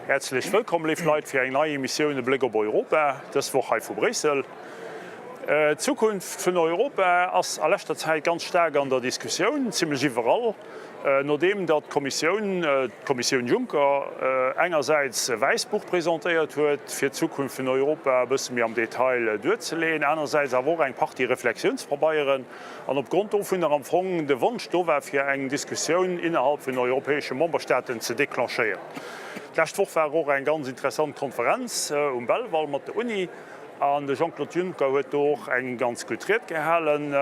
Häerzlech wëllkomm, léif Leit, fir eng nei Emissioun E Bléck op Europa, dës Woch hei vu Bréissel. D'Zukunft vun Europa ass a leschter Zäit ganz staark an der Diskussioun, zimlech iwwerall, nodeem datt d'Kommissioun, d'Kommissioun Juncker, engersäits e Wäissbuch presentéiert huet, fir d'Zukunft vun Europa e bësse méi am Detail duerzeleeën, anersäits awer och eng Partie Reflexiounspabeieren, an opgrond dovunner am Fong de Wonsch do war, fir eng Diskussioun innerhalb vun den europäesche Memberstaaten ze declenchéieren. D'lescht Woch war och eng ganz interessant Konferenz um Belval mat der Uni an de Jean-Claude Juncker huet do och eng ganz gutt Ried gehalen.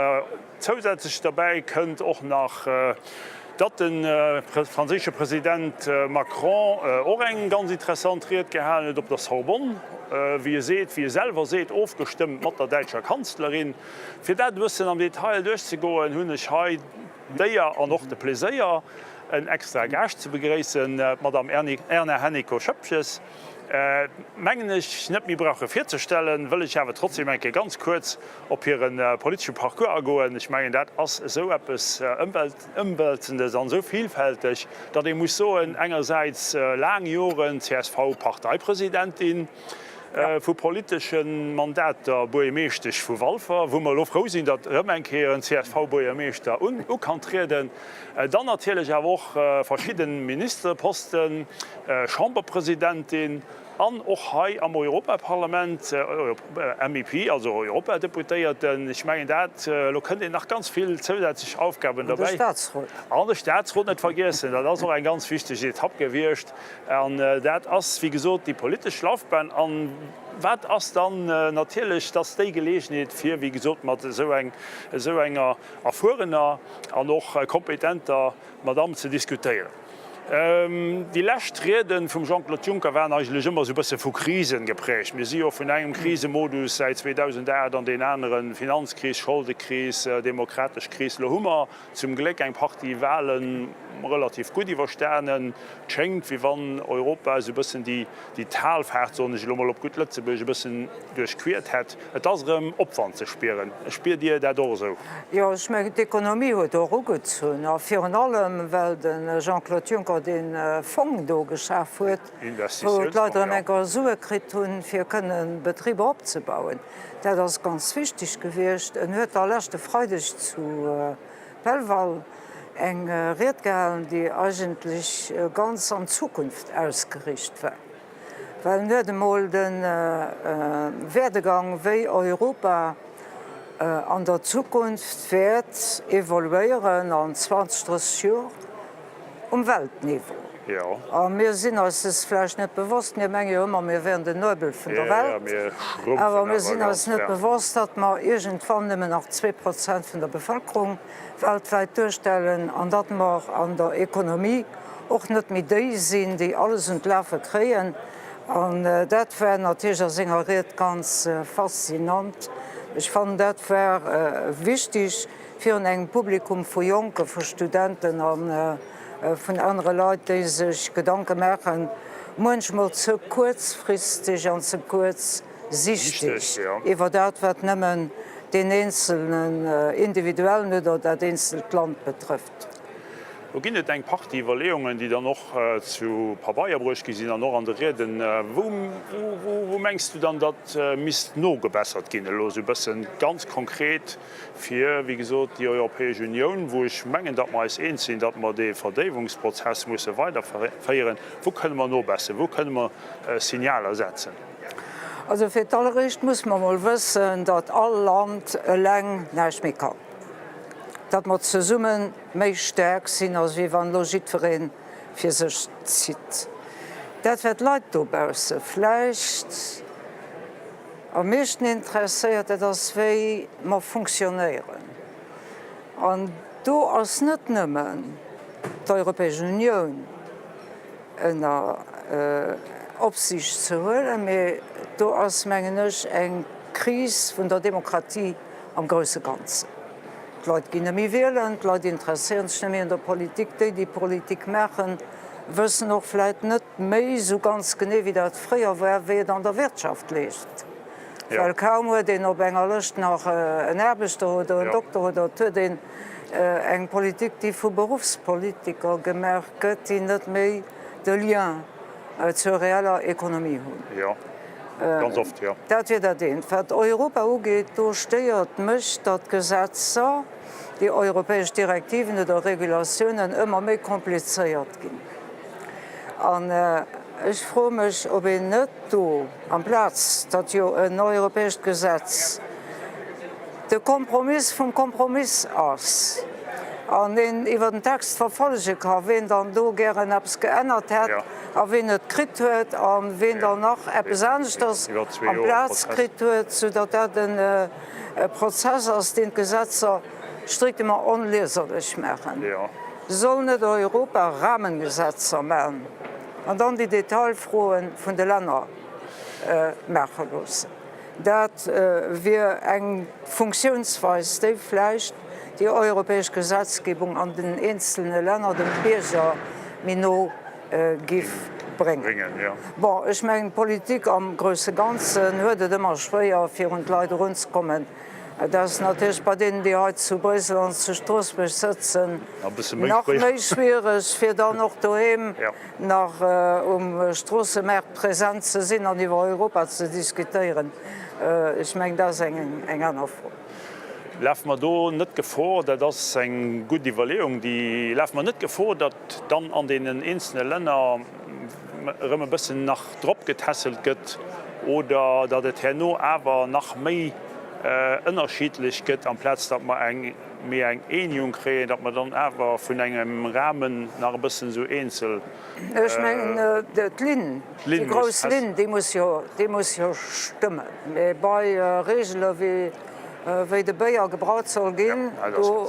Zousätzlech derbäi kënnt och nach, datt de franséische President Macron och eng ganz interessant Ried gehalen huet op der Sorbonne, wéi e seet, wéi e selwer seet, ofgestëmmt mat der däitscher Kanzlerin. Fir dat e bëssen am Detail duerchzegoen, hunn ech hei d'Éier an och de Pleséier, en extra Gaascht ze begréissen, d'Madame Erna Hennicot-Schoepges. Mengen ech net méi brauche virzestellen, wëll ech awer trotzdem eng Kéier ganz kuerz op hire politesche Parcours agoen. Ech mengen, dat ass esou eppes Ëmwälzendes an esou vielfälteg, datt ee muss soen, engersäits laang Joren CSV-Parteipresidentin, Vu politesche Mandater, Buergermeeschtesch vu Walfer, wou mer elo frou sinn, datt erëm eng Kéier en CSV-Buergermeeschter u kann trieden. Dann natierlech awer och verschidde Ministereposten, Chamberpresidentin an och hei am Europaparlament MEP, also Europadeputéierten. Ech mengen dat, elo kënnt een nach ganz vill zousätzlech Aufgaben derbäi. An de Statsrot. An de Statsrot net vergiessen, dat ass och eng ganz wichteg Etapp gewiescht. An dat ass, wéi gesot, déi politesch Laufbahn. A wat ass dann natierlech, dass déi Geleegenheet, fir, wéi gesot, mat esou eng, esou enger erfuerener an och kompetenter Madamm ze diskutéieren. Déi lescht Riede vum Jean-Claude Juncker waren eigentlech ëmmer esou e bësse vu Krisen geprägt. Mir si jo vun engem Krisemodus säit 2008 an deen aneren, Finanzkris, Scholdekris, demokratesch Kris. Elo hu mer zum Gléck eng Partie Wahlen relativ gutt iwwerstanen. Et schéngt, wéi wann Europa esou e bëssen déi Talfaart, soen ech elo mol op gutt Lëtzebuergesch, e bëssen duerchquiert hätt. Et ass erëm Opwand ze spieren. Spiert Dir dat och esou? Jo, ech mengen, d'Ekonomie huet och ugezunn. A virun allem, well de Jean-Claude Juncker dee Fong do geschaf huet, wou d'Leit erëm eng Kéier Sue kritt hunn, fir kënnen Betriber opzebauen. Dat ass ganz wichteg gewiescht. En huet da leschte Freideg zu Belval eng Ried gehalen, déi eigentlech ganz an d'Zukunft ausgeriicht war, well en huet emol de Werdegang, wéi Europa an der Zukunft wäert evoluéieren an 20, 30 Joer, Um Weltniveau. A mir sinn eis des vläicht net bewosst. Mir menge jo ëmmer, mir wären den Nuebel vun der Welt. Awer mir sinn eis net bewosst, datt mer iergendwann nëmmen nach 2% vun der Bevëlkerung weltwäit duerstellen an datt mer an der Ekonomie och net méi déi sinn, déi alles un d'Lafe kréien. An dat war natierlech a senger Ried ganz faszinant. Ech fannen, dat war wichtig. Virun engem Publikum vu Jonken, vu Studenten a vun anere Leit, déi sech Gedanke maachen, muenchmol ze kuerzfristeg an ze kuerzsichteg iwwer dat, wat nëmmen deen eenzelnen Individuellen oder dat eenzelt Land betrëfft. Do ginn et eng Partie Iwwerleeungen, déi dann och zu Pabeier bruecht gi sinn an och an de Rieden. Wou mengs du dann, datt misst nogebessert ginn elo esou e bëssen ganz konkret fir, wéi gesot, déi Europäesch Unioun, wou ech mengen, datt mer eis eens sinn, datt mer dee Verdéiwungsprozess musse weiderféieren? Wou kënne mer nobesseren? Wou kënne mer Signaler setzen? Also fir d'alleréischt muss mer emol wëssen, datt all Land eleng näischt méi kann, datt mer zesummen méi staark sinn, als wéi wann elo jiddweree fir sech zitt. Dat wat d'Leit dobausse vläicht am meeschten interesséiert, dat ass wéi mer funktionéieren. An do ass net nëmmen d'Europäesch Unioun ënner Opsiicht ze huelen, mee do ass, mengen ech, eng Kris vun der Demokratie am grousse Ganzen. D'Leit ginn net méi wielen, d'Leit interesséieren sech net méi un der Politik. Déi, déi Politik maachen, wëssen och vläit net méi esou ganz genee, wéi dat fréier war, wéi et an der Wirtschaft leeft. Well kaum huet een op enger Lëscht nach en Aarbechter oder en Dokter oder et huet een eng Politik, déi vu Beruffspolitiker gemaach gëtt, déi net méi de Lien. Zur reeller Ekonomie hunn. Jo, ganz oft, jo. Dat wier dat eent. Wat Europa ugeet, do stéiert mech, datt d'Gesetzer, déi europäesch Direktiven oder Regulatiounen ëmmer méi komplizéiert ginn. An ech froe mech, ob een net do, amplaz datt jo en europäescht Gesetz de Kompromiss vum Kompromiss ass an een iwwer den Text verfollege ka ween dann do gären eppes geännert hätt a ween et kritt huet a ween dann nach eppes aneschters amplaz kritt huet, soudatt dat e Prozess ass, deen d'Gesetzer strictement onlieserlech maachen. Soll net Europa Rahmengesetzer maachen an dann déi Detailfroe vun de Länner maache loossen? Dat wier eng Funktiounsweis, déi vläicht déi europäesch Gesetzgebung an den eenzelne Länner dem Bierger méi no giff bréngen. Bon, ech mengen, d'Politik am grousse Ganzen huet et ëmmer schwéier, fir un d'Leit erunzekommen. Dat ass natierlech bei deenen, déi hei zu Bréissel an zu Stroossbuerg sëtzen, nach méi schwiereg, fir dann och doheem nach um Stroossemaart present ze sinn an iwwer Europa ze diskutéieren. Ech mengen, dat ass eng aner Fro. Lafe mer do net Gefor, dat ass eng gutt Iwwerleeung, déi, lafe mer net Gefor, datt dann an deenen eenzelne Länner erëm e bëssen nach drop getässelt gëtt oder datt et herno awer nach méi ënnerschiddlech gëtt, amplaz datt mer eng méi eng Eenjung kréien, datt mer dann awer vun engem Rahmen nach e bëssen esou eenzel. Ech mengen, d'Linn, déi grouss Linn, déi muss jo, déi muss jo stëmmen. Mee bei Regele wéi, wéi de Béier gebraut soll ginn, do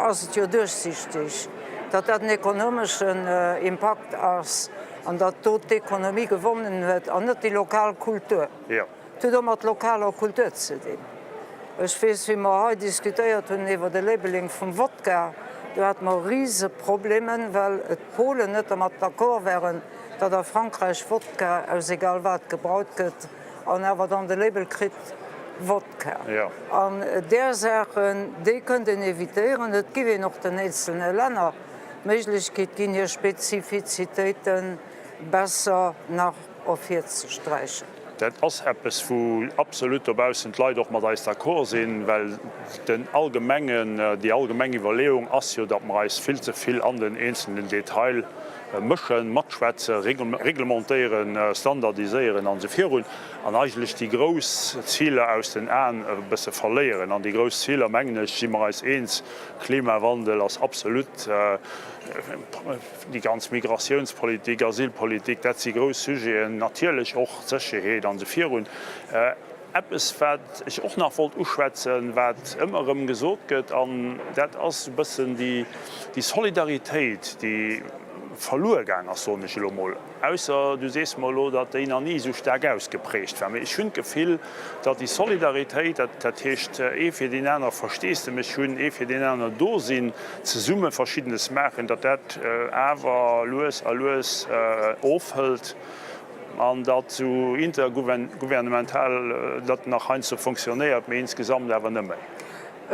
ass et jo duerchsichtig, datt dat en ekonomeschen Impakt ass an datt do d'Ekonomie gewonnen huet an net déi lokal Kultur. Et huet och mat lokaler Kultur ze dinn. Ech weess, wéi mer hei diskutéiert hunn iwwer de Labeling vum Wodka, do hate mer rise Problemen, well d'Polen net dermat d'accord waren, datt a Frankräich Wodka aus egal wat gebraut gëtt an awer dann de Label kritt Wodka. An där Saachen, déi kënnt een évitéieren. Et giff een och den eenzelne Länner d'Méiglechkeet ginn, hir Spezifizitéite besser nach ervirzesträichen. Dat ass eppes, wou absolut dobaussen d'Leit och mat eis d'accord sinn, well den allgemengen, déi allgemeng Iwwerleeung ass jo, datt mer eis vill ze vill an den eenzelnen Detail mëschen, matschwätzen, reglementéieren, standardiséieren an esou virun, an eigentlech déi grouss Ziler aus den Aen e bësse verléieren. An déi grouss Ziler, mengen ech, si mer eis eens, Klimawandel ass absolut, Déi ganz Migratiounspolitik, Asylpolitik, dat si grouss Sujeten, natierlech och d'Sécherheet an esou virun. Eppes, wat ech och nach wollt uschwätzen, wat ëmmer erëm gesot gëtt, an dat ass e bëssen déi Solidaritéit, déi verluer gaang ass, soen ech elo mol, ausser du sees mer elo, datt déi nach ni esou staark ausgeprägt war, mee ech hunn d'Gefill, datt déi Solidaritéit, dat heescht ee fir deen aner Versteesdemech hunn, ee fir deen aner do sinn, zesumme Verschiddenes maachen, datt dat awer lues a lues ofhëlt an datt esou intergouvernemental dat nach heiansdo fonctionnéiert, mee insgesamt awer net méi.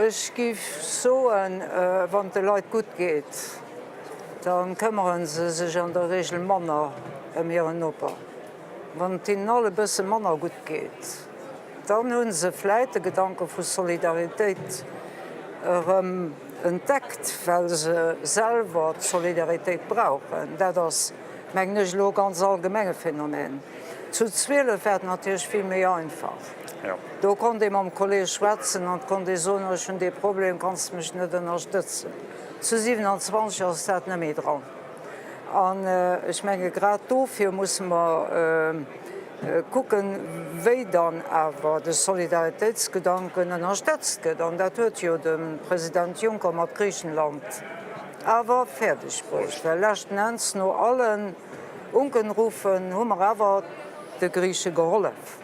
Ech géif soen, wann et de Leit gutt geet, da këmmere se sech an der Regel manner ëm hiren Noper. Wann et hinnen all e bësse manner gutt geet, dann hu se vläit de Gedanke vu Solidaritéit erëm entdeckt, well se selwer d'Solidaritéit brauchen. Dat ass, mengen ech, elo e ganz allgemenge Phänomen. Zu 12 war et natierlech vill méi einfach. Do konnt ee mam Kolleeg schwätzen an et konnt ee soen, ech hunn dee Problem, kanns de mech net ënnerstëtzen? Zu 27 ass dat net méi dran. An ech menge grad dofir musse mer kucken, wéi dann awer de Solidaritéitsgedanken ënnerstëtzt gëtt. An dat huet jo de President Juncker mat Griichenland awer fäerdeg bruecht, well leschten Enns no allen Unkenruffen hu mer awer de Griiche gehollef.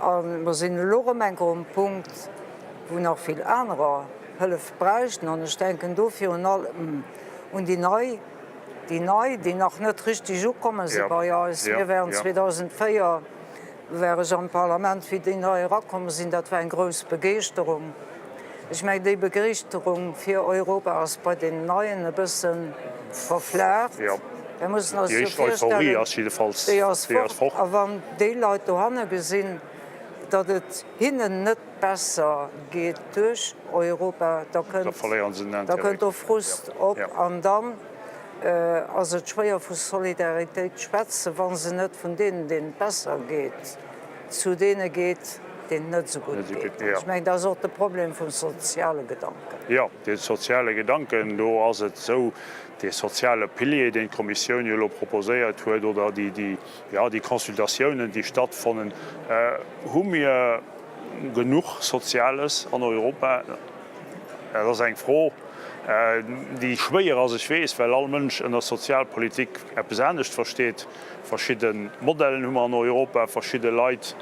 A mer sinn elo erëm eng Kéier um Punkt, wou nach vill anerer Hëllef bräichten. An ech denken do virun allem un déi Nei, déi Nei, déi nach net richtig ukomme si bei eis. Mir waren 2004, war ech am Parlament, wéi déi Nei erakomm sinn. Dat war eng grouss Begeeschterung. Ech mengen, déi Begeeschterung fir Europa ass bei deenen Neien e bësse verflaacht. Mir mussen eis jo virstellen, déi ass fort. A wann déi Leit dohanne gesinn, datt et hinnen net besser geet duerch Europa, da kënnt do Frust op. An dann ass et schwéier vu Solidaritéit schwätzen, wa se net vun deenen, deenen et besser geet, zu deene geet, deenen et net esou gutt geet. Ech mengen, dat ass och de Problem vum soziale Gedanken. Jo, dee soziale Gedanken, do ass et esou, dee soziale Pilier, deen d'Kommissioun jo elo proposéiert huet, oder déi, déi, jo, déi Consultatiounen, déi stattfannen, hu mir genuch Soziales an Europa? Dat ass eng Fro, déi schwéier ass, ech weess, well all Mënsch ënner Sozialpolitik eppes anescht versteet. Verschidde Modellen hu mer an Europa, verschidde Leit,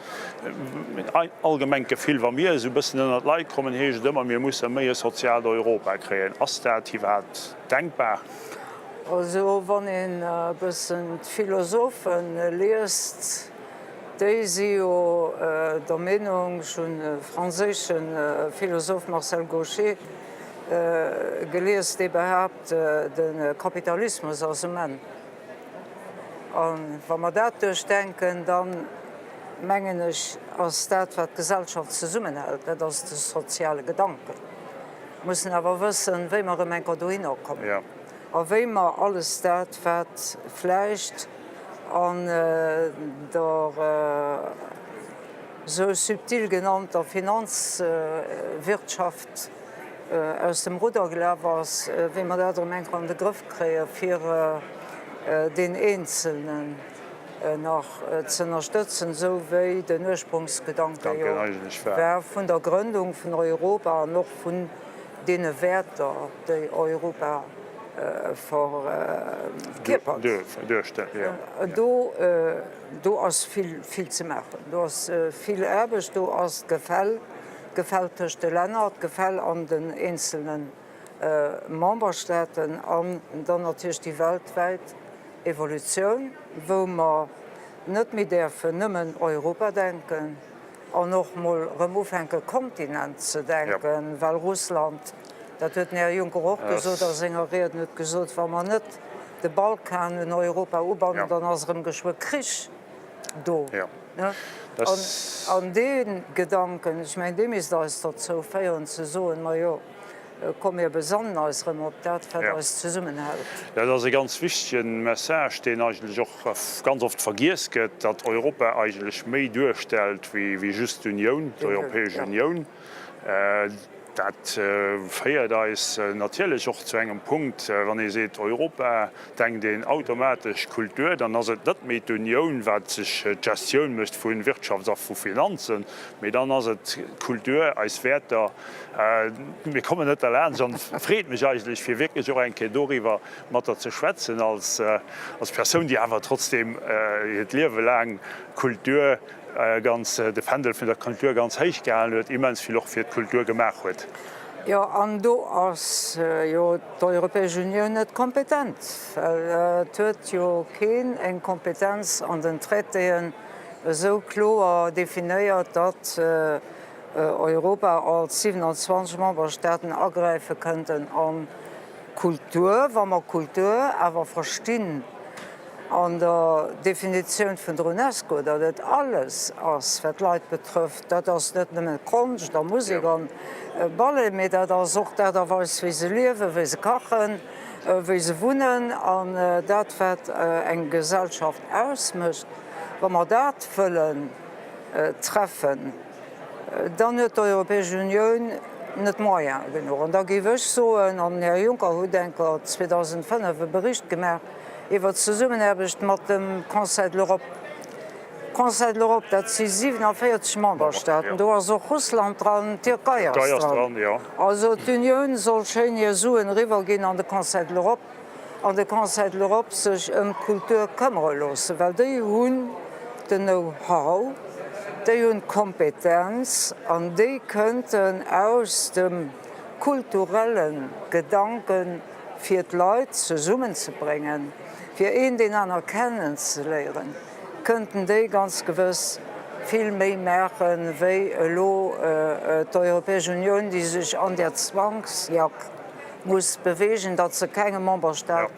allgemengt Gefill, wa mir esou e bëssen ënnert d'Leit kommen, heescht et ëmmer, mir musse méi e soziaalt Europa kréien. Ass dat iwwerhaapt denkbar? Also wann een e bëssen d'Philosophe liest, déi si jo der Meenung, ech hunn e franséische Philosoph Marcel Gauchet gelies, dee behaapt, de Kapitalismus ass um Enn. A wa mer dat duerchdenken, da mengen ech, ass dat, wat d'Gesellschaft zesummenhält, dat ass de soziale Gedanken. Mir mussen awer wëssen, wéi mer erëm eng Kéier dohinner kommen a wéi mer alles dat, wat vläicht an der esou subtil genannter Finanzwirtschaft aus dem Rudder gelaf ass, wéi mer dat erëm eng Kéier an de Grëff kréie fir deen Eenzelnen nach ze ënnerstëtzen, esou wéi den Ursprungsgedanke jo war vun der Grëndung vun Europa an och vun deene Wäerter, déi Europa verkierpert. Do ass vill, vill ze maachen. Do ass vill Aarbecht, do ass d'Gefäll, d'Gefäll tëscht de Länner, d'Gefäll an den eenzelne Memberstaaten an dann natierlech déi weltwäit Evolutioun, wou mer net méi däerfen nëmmen Europa denken an och mol erëm ufänke Kontinent ze denken, well Russland, dat huet den Här Juncker och gesot a senger Ried, en huet gesot, wa mer net de Balkan un Europa ubannen, dann ass erëm geschwë Krich do. An dee Gedanken, ech mengen, dee misst eis dozou féieren ze soen, Majo, komm mir besannen eis erëm op dat, wat eis zesummenhält. Dat ass e ganz wichtege Message, deen eigentlech och ganz oft vergiess gëtt, datt Europa eigentlech méi duerstellt wéi just d'Unioun, d'Europäesch Unioun. Dat féiert eis natierlech och zu engem Punkt, wann ee seet Europa, denkt een automatesch Kultur. Dann ass et net méi d'Unioun, wat sech d'Gestioun mécht vu Wirtschafts a vu Finanzen, mee dann ass et d'Kultur, eis Wäerter. Mir kommen net derlaanscht an et freet mech eigentlech, fir wierklech och eng Kéier doriwwer mat der ze schwätzen als Persoun, déi awer trotzdeem hiert Liewe laang Kultur ganz de Fändel vun der Kultur ganz héich gehalen huet, immens vill och fir d'Kultur gemaach huet. Jo, an do ass jo d'Europäesch Unioun net kompetent, well et huet jo keen eng Kompetenz an den Traitéen esou kloer definéiert, datt Europa als 27 Memberstaaten agräife kënnten an d'Kultur, wa mer Kultur awer verstinn An der Definitioun vun der Unesco, datt et alles ass, wat d'Leit betrëfft, dat ass net nëmmen Konscht a Musek an Ballet, mee dat ass och d'Aart a Weis, wéi se liewen, wéi se kachen, wéi se wunnen an dat, wat eng Gesellschaft ausmécht. Wa mer dat wëllen treffen, Dann huet d'Europäesch Unioun net d'Moyene genuch. An da géif ech soen, an den Här Juncker huet enker 2005 e Bericht gemaach iwwert d'Zesummenaarbecht mat dem Conseil de l'Europe. Conseil de l'Europe, dat si 47 Memberstaaten, do ass och Russland dran, d'Tierkei ass dran. Also d'Unioun soll schéin hir Suen eriwwerginn an de Conseil de l'Europe. an de Conseil de l'Europe sech ëm d'Kultur këmmere loossen, well déi hunn den Know-how, déi hunn d'Kompetenz an déi kënnten aus dem kulturelle Gedanke fir d'Leit zesummenzebréngen, fir een deen aner kennenzeléieren, kënnten déi ganz gewëss vill méi maache wéi elo d'Europäesch Unioun, déi sech an där Zwangsjack muss beweegen, datt se kengem Memberstaat.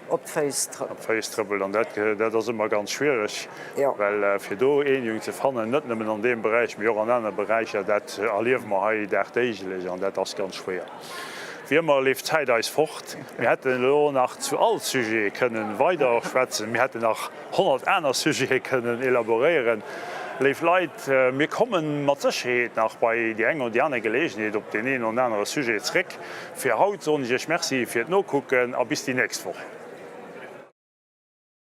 Op d'Féiss trëppelt. Op d'Féiss trëppelt. An dat, dat ass ëmmer ganz schwiereg, well fir do Eenegung ze fannen, net nëmmen an deem Beräich, mee och an anere Beräicher, dat erliewe mer hei dagdeeglech an dat ass ganz schwéier. Wéi ëmmer leeft d'Zäit eis fort. Mir hätten elo nach zu all Sujet kënnen weider schwätzen. Mir hätten nach 100 aner Sujete kënnen elaboréieren. Léif Leit, mir komme mat Sécherheet nach bei déi eng oder déi aner Geleegenheet op deen een oder anere Sujet zréck. Fir haut soen ech Iech Merci fir d'Nokucken a bis déi nächst Woch.